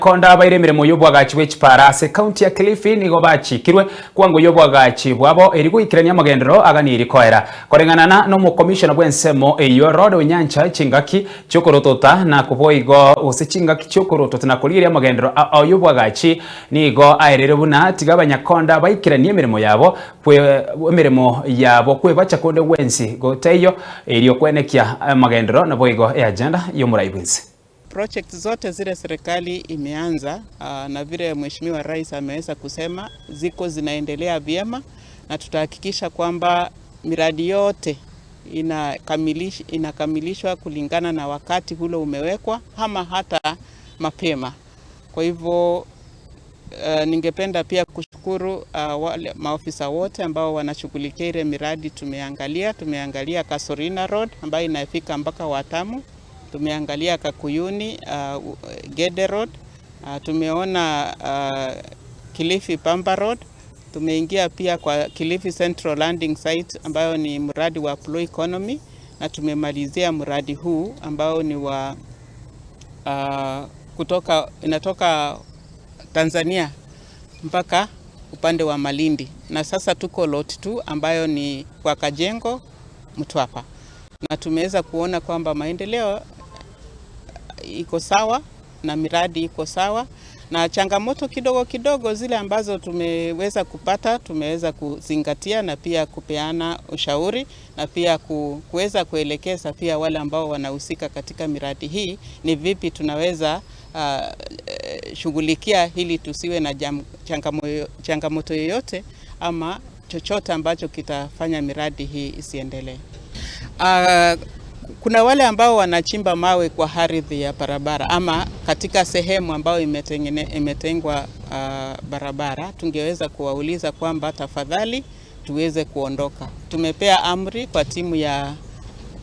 Konda abaire emeremo y'obwagachi bwe chipara ase ekaunti ya Kilifi nigo bachikirwe kwango y'obwagachi bwabo eri goikerania amagenderero aganiri koera. Koreng'anana na omokomishona bw'ensemo eyio Rod Onyancha chingaki chiokorotota na koboigo gose chingaki chiokorotota na korigereria amagenderero ao y'obwagachi nigo aerire buna tiga abanyakonda baikeranie emeremo yabo kwe emeremo yabo kwebacha konde gwensi gotaiyo erio kwenekia amagenderero naboigo eagenda y'omorai bwense. Project zote zile serikali imeanza na vile Mheshimiwa Rais ameweza kusema ziko zinaendelea vyema, na tutahakikisha kwamba miradi yote inakamilishwa kulingana na wakati hulo umewekwa ama hata mapema. Kwa hivyo ningependa pia kushukuru wale maofisa wote ambao wanashughulikia ile miradi tumeangalia. Tumeangalia Casuarina Road ambayo inafika mpaka Watamu, tumeangalia Kakuyuni Gede Road, tumeona Kilifi Pamba Road, tumeingia pia kwa Kilifi Central Landing Site ambayo ni mradi wa Blue Economy, na tumemalizia mradi huu ambao ni wa kutoka inatoka Tanzania mpaka upande wa Malindi, na sasa tuko lot 2 ambayo ni kwa Kajengo Mtwapa, na tumeweza kuona kwamba maendeleo iko sawa na miradi iko sawa, na changamoto kidogo kidogo zile ambazo tumeweza kupata tumeweza kuzingatia na pia kupeana ushauri na pia kuweza kuelekeza pia wale ambao wanahusika katika miradi hii ni vipi tunaweza shughulikia hili tusiwe na changamoto yoyote ama chochote ambacho kitafanya miradi hii isiendelee. Kuna wale ambao wanachimba mawe kwa ardhi ya barabara ama katika sehemu ambayo imetengwa barabara, tungeweza kuwauliza kwamba tafadhali tuweze kuondoka. Tumepea amri kwa timu ya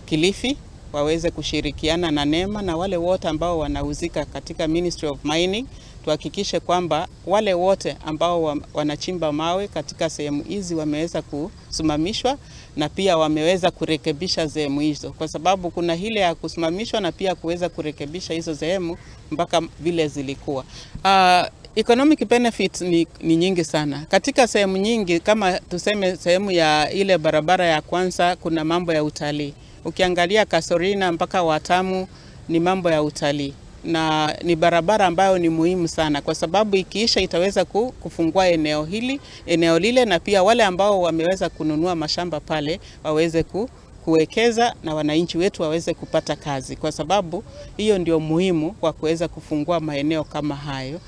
Kilifi waweze kushirikiana na NEMA na wale wote ambao wanahusika katika Ministry of Mining, tuhakikishe kwamba wale wote ambao wanachimba mawe katika sehemu hizi wameweza kusimamishwa na pia wameweza kurekebisha sehemu hizo, kwa sababu kuna ile ya kusimamishwa na pia kuweza kurekebisha hizo sehemu mpaka vile zilikuwa. Economic benefits ni nyingi sana katika sehemu nyingi, kama tuseme sehemu ya ile barabara ya kwanza, kuna mambo ya utalii. Ukiangalia Casuarina mpaka Watamu ni mambo ya utalii na ni barabara ambayo ni muhimu sana kwa sababu ikiisha itaweza kufungua eneo hili, eneo lile, na pia wale ambao wameweza kununua mashamba pale waweze kuwekeza na wananchi wetu waweze kupata kazi, kwa sababu hiyo ndio muhimu kwa kuweza kufungua maeneo kama hayo.